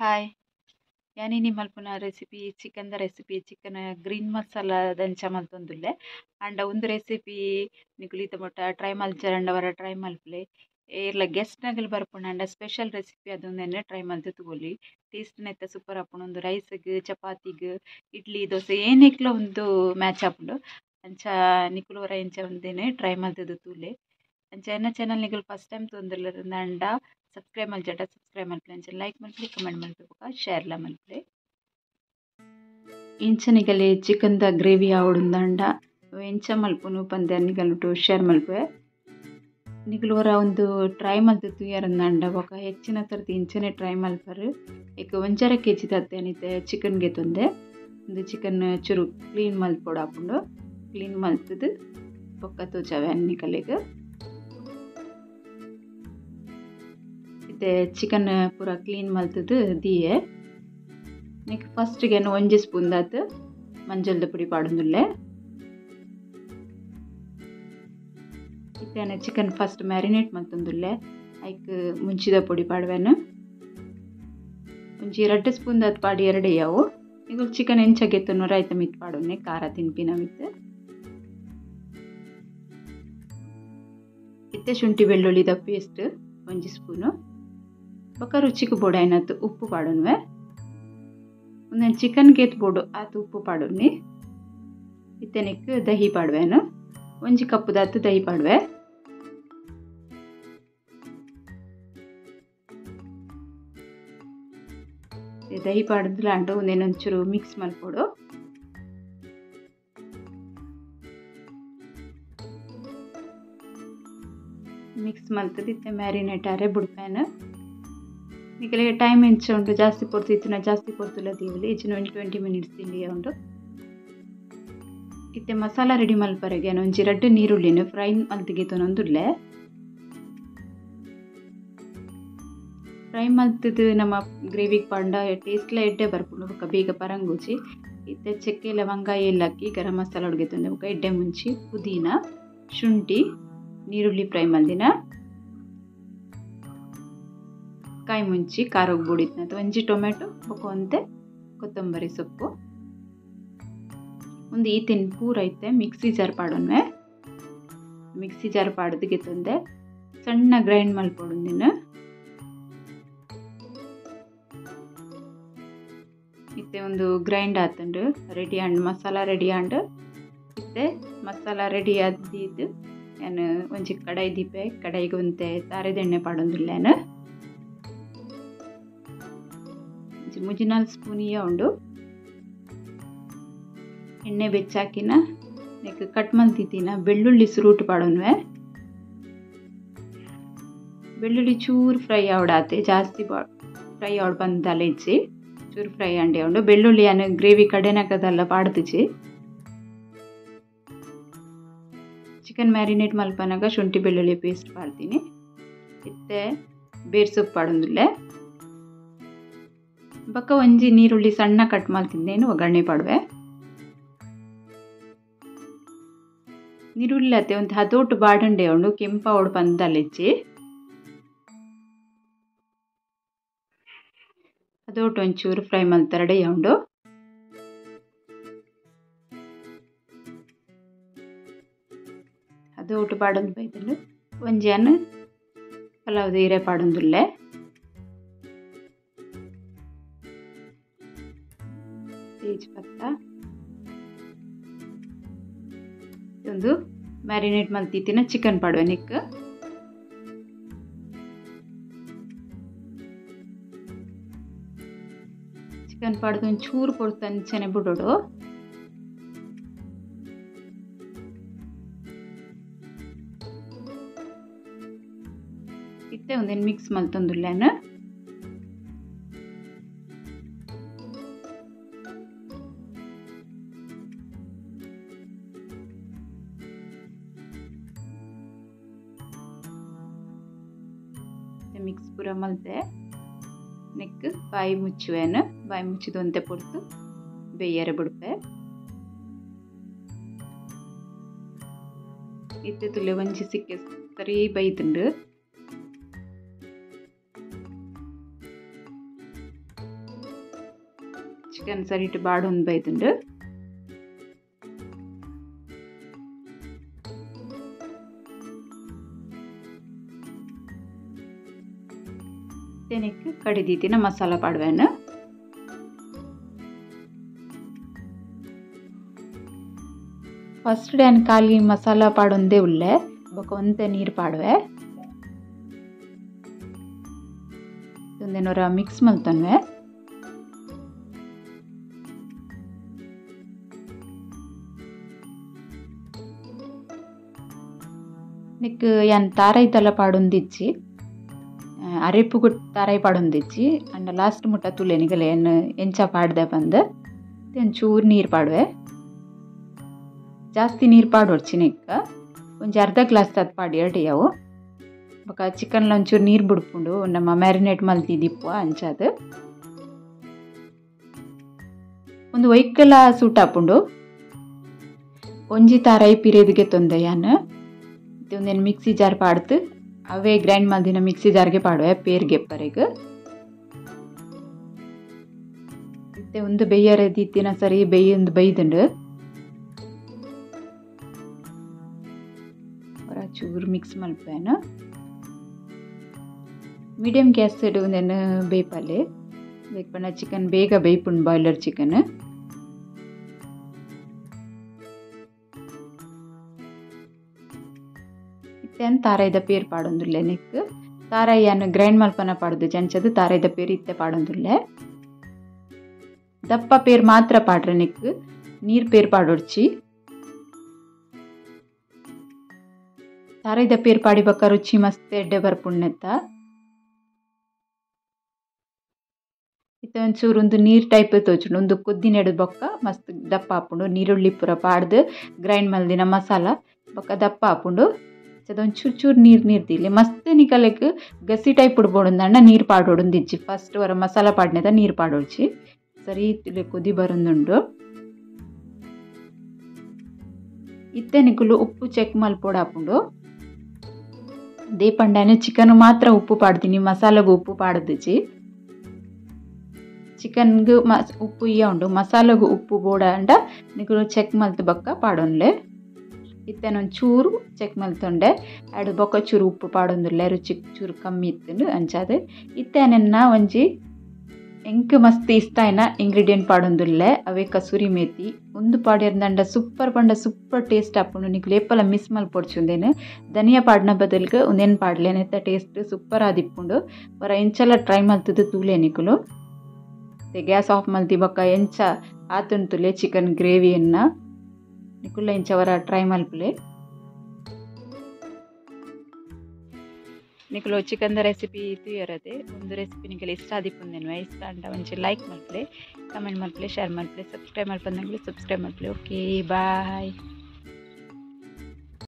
Hi, ಯಾನಿನಿ ಮಲ್ಪುನ recipe ಚಿಕನ್ದ ರೆಸಿಪಿ ಚಿಕನ್ ಗ್ರೀನ್ ಮಸಾಲ ದಂಚ ಮಲ್ತೊಂದುಲ್ಲೆ. ಆಂಡ ಉಂದು ರೆಸಿಪಿ ನಿಕುಲು ಈತ ಮುಟ್ಟ ಟ್ರೈ ಮಲ್ಚರಂಡವರ ಟ್ರೈ ಮಲ್ಪುಲೆ. ಏರ್ಲ ಗೆಸ್ಟ್ ನಗಲು ಬರ್ಪುಂಡು ಸ್ಪೆಷಲ್ ರೆಸಿಪಿ ಅದೊಂದೆನೆ ಟ್ರೈ ಮಲ್ತು ತೂವೊಲಿ. ಟೇಸ್ಟ್ ನೆತ್ತ ಸೂಪರ್ ಆಪುಂಡು. ಉಂದು ರೈಸ್ಗ್ ಚಪಾತಿಗ್ ಇಡ್ಲಿ ದೋಸೆ ಏನೆಕ್ಲ ಉಂದು ಮ್ಯಾಚ್ ಆಪುಂಡು. ಅಂಚ ನಿಕುಲು ಒರ ಇಂಚ ಉಂದೆನೆ ಟ್ರೈ ಮಲ್ತುದು ತೂಲೆ. ಅಂಚ ಎನ್ನ ಚಾನಲ್ ನಿಕುಲು ಫಸ್ಟ್ ಟೈಮ್ ತೂವೊಂದುಲ್ಲೆರ್ ಸಬ್ಸ್ಕ್ರೈಬ್ ಮಲ್ಚಟ ಸಬ್ಸ್ಕ್ರೈಬ್ ಮಲ್ಪುಲೆ. ಅಂಚ ಲೈಕ್ ಮಲ್ಪುಲೆ, ಕಮೆಂಟ್ ಮಲ್ಪುಲೆ ಬೊಕ ಶೇರ್ ಲ ಮಲ್ಪುಲೆ. ಇಂಚ ನಿಗಲೆ ಚಿಕನ್ the gravy ಆವೊಡುಂದಾಂಡ ಎಂಚ ಮಲ್ಪುನು ಪಂದ್ ನಿಗಲುಟು ಶೇರ್ ಮಲ್ಪುವೆ. ನಿಕುಲು ಒರ ಉಂದು ಟ್ರೈ ಮಲ್ತು ತೂಯರಂದಾಂಡ ಬೊಕ ಹೆಚ್ಚಿನ ತರತಿ ಇಂಚನೆ ಟ್ರೈ ಮಲ್ಪರು. ಇಕ್ 1.5 ಕೆಜಿ ತತ್ತೆ ಚಿಕನ್ ಗೆತೊಂದೆ. ಉಂದು ಚಿಕನ್ ಚುರು ಕ್ಲೀನ್ ಮಲ್ಪೊಡಾಪುಂಡು. ಕ್ಲೀನ್ ಮಲ್ತುದು ಬೊಕ್ಕ ತೋಜಾವೆ ನಿಕಲೆಗ್. ಇತ್ತೆ ಚಿಕನ್ ಪೂರ ಕ್ಲೀನ್ ಮಲ್ತುದು ದಿಯೆ. ನೆಕ್ ಫಸ್ಟ್ ಗೆ 1 ಸ್ಪೂನ್ ದಾತ್ ಮಂಜಲ್ದ ಪುಡಿ ಪಾಡೊಂದುಲ್ಲೆ. ಇತ್ತೆ ಚಿಕನ್ ಫಸ್ಟ್ ಮ್ಯಾರಿನೇಟ್ ಮಲ್ತೊಂದುಲ್ಲೆ. ಐಕ್ ಮುಂಚಿದ ಪೊಡಿ ಪಾಡುವೆನು. ಒಂಜಿ 2 ಸ್ಪೂನ್ ದಾತ್ ಪಾಡಿ 2 ಯಾವು. ನಿಕುಲು ಚಿಕನ್ ಎಂಚ ಗೆತ್ತೊನ್ನರ ಐತ ಮಿತ್ ಪಾಡೊನ್ನೆ, ಖಾರ ತಿನ್ಪಿನ ಮಿತ್. ಇತ್ತೆ ಶುಂಠಿ ಬೆಳ್ಳುಳ್ಳಿದ ಪೇಸ್ಟ್ 1 ಸ್ಪೂನು. ಬೊಕ ರುಚಿಗೆ ಬೋಡಾಯಿನತ್ ಉಪ್ಪು ಪಾಡೊನ್ವೆ. ಉಂದೆನ್ ಚಿಕನ್ ಗೆತ್ ಬೋಡು ಆತ್ ಉಪ್ಪು ಪಾಡೊನ್ನಿ. ಇತ್ತೆ ನೆಕ್ ದಹಿ ಪಾಡುವೆನು. 1 ಕಪ್ ದಾತ್ ದಹಿ ಪಾಡುವೆ. ದಹಿ ಪಾಡುದ್ಲಾಂಡ ಉಂದೆನ್ ಒಂಚೂರು ಮಿಕ್ಸ್ ಮಲ್ಪೊಡು. ಮಿಕ್ಸ್ ಮಲ್ತುದು ಇತ್ತೆ ಮ್ಯಾರಿನೇಟ್ ಆರೆ ಬುಡ್ಪೇನು. ನಿಕಲೆಗ್ ಟೈಮ್ ಎಂಚ ಉಂಡು, ಜಾಸ್ತಿ ಪೊರ್ತು ಇತ್ತುನ ಜಾಸ್ತಿ ಪೊರ್ತುಲ ದೀವೊಲಿ. ಇಜ್ಜಿಂಡ ಒಂಜಿ 20 ಮಿನಿಟ್ಸ್ ತಿಂಡಿ ಉಂಡು. ಇತ್ತೆ ಮಸಾಲ ರೆಡಿ ಮಲ್ಪರೆಗೆ ಒಂಜಿ 2 ನೀರುಳ್ಳಿನ ಫ್ರೈ ಮಲ್ತ್ ಗೆತೊನೊಂದುಲ್ಲೆ. ಫ್ರೈ ಮಲ್ತುದು ನಮ್ಮ ಗ್ರೇವಿಗೆ ಪಾಂಡ ಟೇಸ್ಟ್ಲ ಎಡ್ಡೆ ಬರ್ಪುಂಡು. ಬೊಕ ಬೇಗ ಪರಂಗುಜಿ. ಇತ್ತೆ ಚಕ್ಕೆ ಲವಂಗ ಏಲಕ್ಕಿ ಗರಂ ಮಸಾಲ ಗೆತೊಂದೆ. ಬೊಕ ಎಡ್ಡೆ ಮುಂಚಿ ಪುದೀನ ಶುಂಠಿ ನೀರುಳ್ಳಿ ಫ್ರೈ ಮಲ್ದಿನ ಕಾಯಿ ಮುಂಚಿ ಖಾರಗ್ ಬುಡಿತ್ನತ್ ಒಂಜಿ ಟೊಮೆಟೊ ಬೊಕ ಒಂತೆ ಕೊತ್ತಂಬರಿ ಸೊಪ್ಪು. ಒಂದು ಈತಿನ ಪೂರ ಐತೆ ಮಿಕ್ಸಿ ಜಾರ್ ಪಾಡೊನ್ವೆ. ಮಿಕ್ಸಿ ಜಾರ್ ಪಾಡದು ಗೆತೊಂದೆ ಸಣ್ಣ ಗ್ರೈಂಡ್ ಮಲ್ಪೊಡುಂದಿನ. ಇತ್ತೆ ಒಂದು ಗ್ರೈಂಡ್ ಆತುಂಡು ರೆಡಿ ಆಂಡ್ ಮಸಾಲ ರೆಡಿ ಆಂಡ್. ಇತ್ತೆ ಮಸಾಲ ರೆಡಿ ಆದಿದ್ದು ಯಾನ್ ಒಂಜಿ ಕಡಾಯಿ ದೀಪೆ. ಕಡಾಯಿಗೆ ಒಂತೆ ತಾರೆದೆಣ್ಣೆ ಪಾಡೊಂದುಲ್ಲೆ. ಒಂಜಿ 3-4 ಸ್ಪೂನ್ ಇಯ ಉಂಡು. ಎಣ್ಣೆ ಬೆಚ್ಚಾಕಿನ ನೆಕ್ ಕಟ್ ಮಲ್ತಿತ್ತಿನ ಬೆಳ್ಳುಳ್ಳಿ ಸುರೂಟು ಪಾಡೊನ್ವೆ. ಬೆಳ್ಳುಳ್ಳಿ ಚೂರು ಫ್ರೈ ಆವಡಾತೆ, ಜಾಸ್ತಿ ಫ್ರೈ ಆವಡ್ ಬಂದಲ್ಲ ಇಜ್ಜಿ, ಚೂರು ಫ್ರೈ ಅಂಡೆ ಉಂಡು. ಬೆಳ್ಳುಳ್ಳಿ ಯಾನ್ ಗ್ರೇವಿ ಕಡೆನಕದಲ್ಲ ಪಾಡ್ದಿಜಿ. ಚಿಕನ್ ಮ್ಯಾರಿನೇಟ್ ಮಲ್ಪನಗ ಶುಂಠಿ ಬೆಳ್ಳುಳ್ಳಿ ಪೇಸ್ಟ್ ಪಾಡ್ತೀನಿ. ಇತ್ತೆ ಬೇರ್ ಸೊಪ್ಪು ಪಾಡೊಂದುಲ್ಲೆ. ಬೊಕ ಒಂಜಿ ನೀರುಳ್ಳಿ ಸಣ್ಣ ಕಟ್ ಮಲ್ತಿದ್ದೇನು ಒಗ್ಗರಣೆ ಪಾಡುವೆ. ನೀರುಳ್ಳಿ ಅತ್ತೆ ಒಂದು ಹದೋಟು ಬಾಡಂಡೆ ಉಂಡು, ಕೆಂಪ ಓಡು ಪಂದಲೆಜ್ಜಿ. ಹದೋಟು ಒಂಚೂರು ಫ್ರೈ ಮಲ್ತರಡೆ ಉಂಡು. ಹದೋಟು ಬಾಡೊಂದು ಬೈದುಂಡು. ಒಂಜಿ ಪಲಾವ್ದ ಇರೆ ಪಾಡೊಂದುಲ್ಲೆ. ತೇಜ್ ಪತ್ತ ಒಂದು ಮ್ಯಾರಿನೇಟ್ ಮಲ್ತಿತ್ತಿನ ಚಿಕನ್ ಪಾಡುವೆ ನೆಕ್. ಚಿಕನ್ ಪಾಡ್ದು ಒಂಚೂರು ಪೊರ್ತು ಅಂಚನೆ ಬಿಡೋಡು. ಇತ್ತೆ ಒಂದೇನು ಮಿಕ್ಸ್ ಮಲ್ತೊಂದುಲ್ಲೆನು. ಮಿಕ್ಸ್ ಪೂರ ಮಲ್ತೆ ನೆಕ್ ಬಾಯಿ ಮುಚ್ಚುವೆನು. ಬಾಯಿ ಮುಚ್ಚಿದ ಒಂತೆ ಪೊರ್ತು ಬೇಯರೆ ಬುಡ್ಪೆ. ಇತ್ತೆ ತುಲೆ ಒಂಜಿ ಸಿಕ್ಕೆ ಸರಿ ಬೈದುಂಡು. ಚಿಕನ್ ಸರಿಟ್ ಬಾಡೊಂದು ಬೈದುಂಡು. ತೆನೆಕ್ ಕಡಿದೀತಿನ ಮಸಾಲ ಪಾಡುವೆನು. ಫಸ್ಟ್ ಡೇ ಖಾಲಿ ಮಸಾಲ ಪಾಡೊಂದೇ ಉಲ್ಲೆ ಬೊಕ ಒಂತೆ ನೀರು ಪಾಡುವೆ. ಒಂದೇನೋರ ಮಿಕ್ಸ್ ಮಲ್ತೊನ್ವೆ. ನಿಕ್ ಯಾನ್ ತಾರೈತಲ ಪಾಡೊಂದಿಜ್ಜಿ, ಅರೆಪುಗು ತಾರೈ ಪಾಡೊಂದಿಜ್ಜಿ. ಅಂಡ ಲಾಸ್ಟ್ ಮುಟ್ಟ ತುಲೆ ನಿಗಲೆ ಏನ್ ಎಂಚ ಪಾಡ್ದೆ ಪಂದ್ ಒಂಚೂರು ನೀರು ಪಾಡುವೆ. ಜಾಸ್ತಿ ನೀರು ಪಾಡೊಡ್ಚಿ ನಿಕ್ಕ ಒಂಜಿ ಅರ್ಧ ಗ್ಲಾಸ್ ತತ್ ಪಾಡಿ ಅವು. ಬೊಕ ಚಿಕನ್ಲ ಒಂಚೂರು ನೀರು ಬುಡ್ಪುಂಡು ನಮ್ಮ ಮ್ಯಾರಿನೇಟ್ ಮಲ್ತಿದಿಪ್ಪು ಅಂಚಾದ್. ಒಂದು ಒಯ್ಕಲ ಸೂಟ್ ಆಪುಂಡು. ಒಂಜಿ ತಾರೈ ಪಿರೇದಿಗೆ ತೊಂದೆ ಯಾನ್ ಒಂದೇನು ಮಿಕ್ಸಿ ಜಾರ್ ಪಾಡ್ದು ಅವೇ ಗ್ರೈಂಡ್ ಮಲ್ದಿನ ಮಿಕ್ಸಿ ಜಾರ್ಗೆ ಪಾಡುವೆ ಪೇರ್ಗೆ ಪರೆಗ್. ಇತ್ತೆ ಒಂದು ಬೇಯರೆ ದೀತಿನ ಸರಿ ಬೇಯೊಂದು ಬೈದುಂಡು. ಚೂರು ಮಿಕ್ಸ್ ಮಲ್ಪೇನು. ಮೀಡಿಯಂ ಗ್ಯಾಸ್ ಒಂದೇನು ಬೇಯ್ಪಲ್ಲೆ ಬೇಯ್ಪಣ್ಣ ಚಿಕನ್ ಬೇಗ ಬೇಯ್ಪುಂಡು ಬಾಯ್ಲರ್ ಚಿಕನ್. ಇತ್ತೆ ತಾರೈದ ಪೇರ್ ಪಾಡೊಂದುಲ್ಲೆ ನೆಕ್. ತಾರೈಯನ್ನು ಗ್ರೈಂಡ್ ಮಲ್ಪನ ಪಾಡುದು ಜಂಚದು ತಾರೈದ ಪೇರ್ ಇತ್ತೆ ಪಾಡೊಂದುಲ್ಲೆ. ದಪ್ಪ ಪೇರ್ ಮಾತ್ರ ಪಾಡ್ರೆ ನೆಕ್, ನೀರು ಪೇರ್ ಪಾಡೊಡ್ಚಿ. ತಾರೈದ ಪೇರ್ ಪಾಡಿ ಬೊಕ್ಕ ರುಚಿ ಮಸ್ತ್ ಎಡ್ಡೆ ಬರ್ಪುಂಡು. ಇತ್ತೆ ಒಂಚೂರು ಒಂದು ನೀರು ಟೈಪ್ ತೋಚುಂಡು. ಒಂದು ಕೊದ್ದಿನೆಡು ಬೊಕ್ಕ ಮಸ್ತ್ ದಪ್ಪ ಆಪುಂಡು. ನೀರುಳ್ಳಿ ಪೂರ ಪಾಡ್ದು ಗ್ರೈಂಡ್ ಮಲ್ದಿನ ಮಸಾಲ ಬೊಕ್ಕ ದಪ್ಪ ಆಪುಂಡು. ಒಂಚೂರು ಚೂರು ನೀರು ನೀರು ದಿಲ್ಲಿ ಮಸ್ತ್ ನಿಕಲೆಗ್ ಗಸಿ ಟೈಪ್ ಉಡ್ಬೋಡುಂದಂಡ ನೀರು ಪಾಡೋಡುಂದಿಜ್ಜಿ. ಫಸ್ಟ್ ವರ ಮಸಾಲ ಪಾಡ್ನೆದ ನೀರು ಪಾಡೋಡ್ಚಿ. ಸರಿ ಕೊದಿ ಬರೊಂದುಂಡು. ಇತ್ತೆ ನಿಕುಲು ಉಪ್ಪು ಚೆಕ್ ಮಲ್ಪೊಡಾಪುಂಡು. ದೇಪಂಡನೆ ಚಿಕನ್ ಮಾತ್ರ ಉಪ್ಪು ಪಾಡ್ತೀನಿ, ಮಸಾಲೆಗೂ ಉಪ್ಪು ಪಾಡದಿಜ್ಜಿ. ಚಿಕನ್ಗೆ ಉಪ್ಪು ಇಯ್ಯ ಉಂಡು, ಮಸಾಲೆಗೂ ಉಪ್ಪು ಬೋಡಂಡ ನಿಕುಲು ಚೆಕ್ ಮಲ್ತ್ ಬೊಕ್ಕ ಪಾಡೊನ್ಲೆ. ಇತ್ತೆ ಒಂಚೂರು ಚೆಕ್ ಮಲ್ತೊಂಡೆ ಅಡು ಬೊಕ್ಕ ಚೂರು ಉಪ್ಪು ಪಾಡೊಂದುಲ್ಲೆ, ರುಚಿ ಚೂರು ಕಮ್ಮಿ ಇತ್ತುಂಡು ಅಂಚಾದ್. ಇತ್ತೆ ನೆನ್ನ ಒಂಜಿ ಎಂಕ್ ಮಸ್ತ್ ಇಷ್ಟ ಆಯಿನ ಇಂಗ್ರೀಡಿಯೆಂಟ್ ಪಾಡೊಂದುಲ್ಲೆ, ಅವೇ ಕಸೂರಿ ಮೇತಿ. ಒಂದು ಪಾಡಿರ್ದಂಡ ಸೂಪರ್ ಪಂಡ ಸೂಪರ್ ಟೇಸ್ಟ್ ಆಪುಂಡು. ನಿಕುಲು ಏಪಲ ಮಿಸ್ ಮಲ್ಪೊಡ್ಚಿ ಉಂದೇನು. ಧನಿಯಾ ಪಾಡ್ನ ಬದಲ್ಗ್ ಉಂದೇನು ಪಾಡ್ಲೆ ನೆತ್ತ ಟೇಸ್ಟ್ ಸೂಪರ್ ಆದಿಪ್ಪುಂಡು. ವರ ಎಂಚಲ ಟ್ರೈ ಮಲ್ತುದು ತೂಲೆ ನಿಕುಲು. ಗ್ಯಾಸ್ ಆಫ್ ಮಲ್ತಿ ಬೊಕ್ಕ ಎಂಚ ಆತುಂಟುಲೆ ಚಿಕನ್ ಗ್ರೇವಿಯನ್ನ ನಿಕುಲ್ಲ ಎಂಚ ವರ ಟ್ರೈ ಮಲ್ಪುಲೆ. ನಿಕುಲು ಚಿಕನ್ the recipe ತೂಯರದೆ ಒಂದು ರೆಸಿಪಿ ನಿಕುಲು ಇಷ್ಟ ಆದಿಪ್ಪುಂದೇನು. ಇಷ್ಟ ಅಂಡ ಒಂಚಿ ಲೈಕ್ ಮಲ್ಪುಲೆ, ಕಮೆಂಟ್ ಮಲ್ಪುಲೆ, ಶೇರ್ ಮಲ್ಪುಲೆ, ಸಬ್ಸ್ಕ್ರೈಬ್ ಮಲ್ಪಂದಂಗೆ ಸಬ್ಸ್ಕ್ರೈಬ್ ಮಲ್ಪುಲೆ. Okay bye.